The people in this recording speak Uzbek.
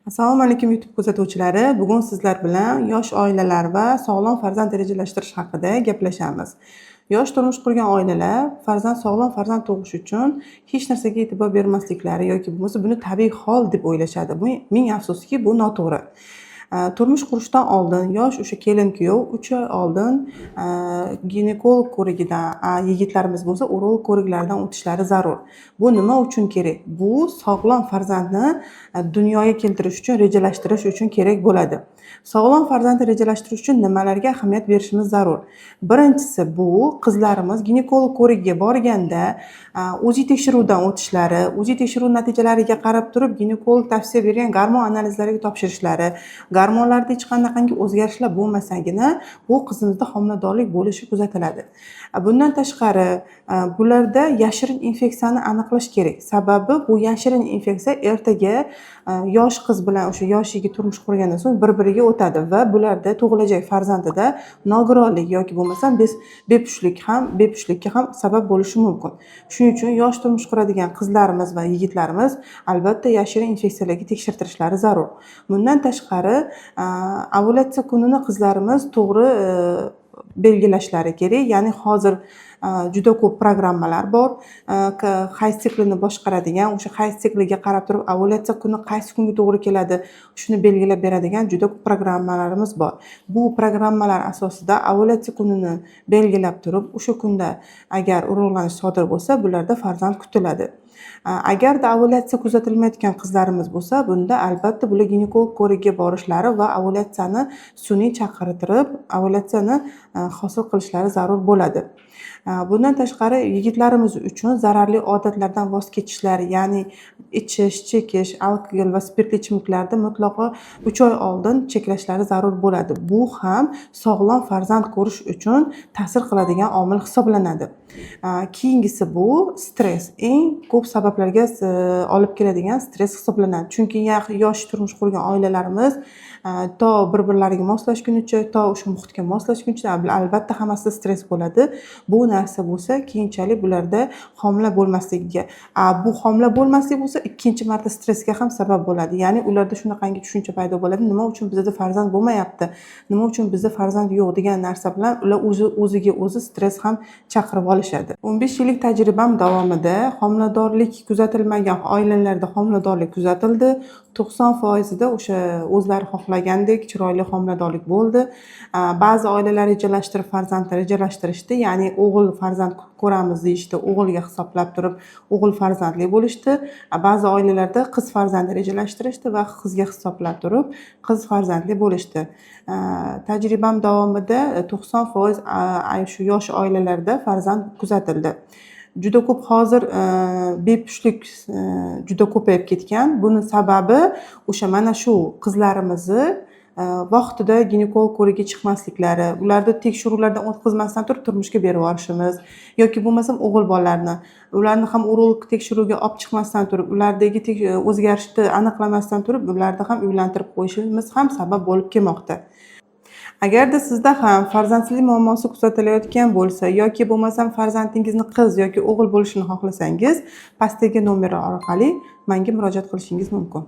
Assalomu alaykum, YouTube kuzatuvchilari. Bugun sizlar bilan yosh oilalar va sog'lom farzand rejalashtirish haqida gaplashamiz. Yosh turmush qurgan oilalar sog'lom farzand tug'ish uchun hech narsaga e'tibor bermasliklari yoki bo'lmasa buni tabiiy hol deb o'ylashadi. Bu, ming afsuski, bu noto'g'ri. Turmush qurishdan oldin yosh o'sha kelin-kuyov 3 oy oldin ginekolog ko'rigidan, yigitlarimiz bo'lsa urolog ko'riklaridan o'tishlari zarur. Bu nima uchun kerak? Bu sog'lom farzandni dunyoga keltirish uchun, rejalashtirish uchun kerak bo'ladi. Sog'lom farzandni rejalashtirish uchun nimalarga ahamiyat berishimiz zarur? Birinchisi, bu qizlarimiz ginekolog ko'rigiga borganda УЗИ tekshiruvdan o'tishlari, УЗИ tekshiruv natijalariga qarab turib ginekolog tavsiya bergan gormon analizlariga topshirishlari, gormonlarda hech qanaqangi o'zgarishlar bo'lmasagina bu qizimizda homiladorlik bo'lishi kuzatiladi. Bundan tashqari, bularda yashirin infeksiyani aniqlash kerak. Sababi bu yashirin infeksiya ertaga yosh qiz bilan o'sha yosh yigit turmush qurgandan so'ng bir-biriga o'tadi va bularda tug'ilajak farzandida nogironlik yoki bo'lmasam bepushtlikka ham sabab bo'lishi mumkin. Shuning uchun yosh turmush quradigan qizlarimiz va yigitlarimiz albatta yashirin infeksiyalarga tekshirtirishlari zarur. Bundan tashqari, ovulyatsiya kunini qizlarimiz to'g'ri belgilashlari kerak. Ya'ni hozir juda ko'p programmalar bor. Hayz siklini boshqaradigan, o'sha hayz sikliga qarab turib ovulyatsiya kuni qaysi kunga to'g'ri keladi, shuni belgilab beradigan juda ko'p programmalarimiz bor. Bu programmalar asosida ovulyatsiya kunini belgilab turib, o'sha kunda agar urug'lanish sodir bo'lsa, bularda farzand kutiladi. Agarda ovulyatsiya kuzatilmayotgan qizlarimiz bo'lsa, bunda albatta bular ginekolog ko'rigiga borishlari va ovulyatsiyani sun'iy chaqirtirib, ovulyatsiyani hosil qilishlari zarur bo'ladi. Bundan tashqari, yigitlarimiz uchun zararli odatlardan voz kechishlari, ya'ni ichish, chekish, alkogol va spirtli ichimliklarni mutlaqo 3 oy oldin cheklashlari zarur bo'ladi. Bu ham sog'lom farzand ko'rish uchun ta'sir qiladigan omil hisoblanadi. Keyingisi bu stress. Eng ko'p sabablarga olib keladigan stress hisoblanadi. Chunki yosh turmush qurgan oilalarimiz to bir-birlariga moslashgunicha, to o'sha muhitga moslashguncha albatta hammasida stress bo'ladi. Bu narsa bo'lsa keyinchalik bularda homila bo'lmasligiga, bu homila bo'lmaslik bo'lsa ikkinchi marta stressga ham sabab bo'ladi. Ya'ni ularda shunaqangi tushuncha paydo bo'ladi: nima uchun bizda farzand bo'lmayapti, nima uchun bizda farzand yo'q degan narsa bilan ular o'zi o'ziga o'zi stress ham chaqirib olishadi. 15 yillik tajribam davomida homiladorlik kuzatilmagan oilalarda homiladorlik kuzatildi. 90%ida o'sha o'zlari xohlagandek chiroyli homiladorlik bo'ldi. Ba'zi oilalar rejalashtirib farzandni rejalashtirishdi, ya'ni o'g'il farzand ko'ramiz deyishdi, o'g'ilga hisoblab turib o'g'il farzandli bo'lishdi. Ba'zi oilalarda qiz farzandni rejalashtirishdi va qizga hisoblab turib qiz farzandli bo'lishdi. Tajribam davomida 90% shu yosh oilalarda farzand kuzatildi. Juda ko'p hozir bepushtlik juda ko'payib ketgan. Buni sababi o'sha mana shu qizlarimizni vaqtida ginekolog ko'rigiga chiqmasliklari, ularni tekshiruvlardan o'tkazmasdan turib turmushga berib yuborishimiz yoki bo'lmasam o'g'il bolalarni, ularni ham urolog tekshiruvga olib chiqmasdan turib, ulardagi o'zgarishni aniqlamasdan turib, ularni ham uylantirib qo'yishimiz ham sabab bo'lib kelmoqda. Agarda sizda ham farzandsizlik muammosi kuzatilayotgan bo'lsa yoki bo'lmasam farzandingizni qiz yoki o'g'il bo'lishini xohlasangiz, pastdagi nomer orqali menga murojaat qilishingiz mumkin.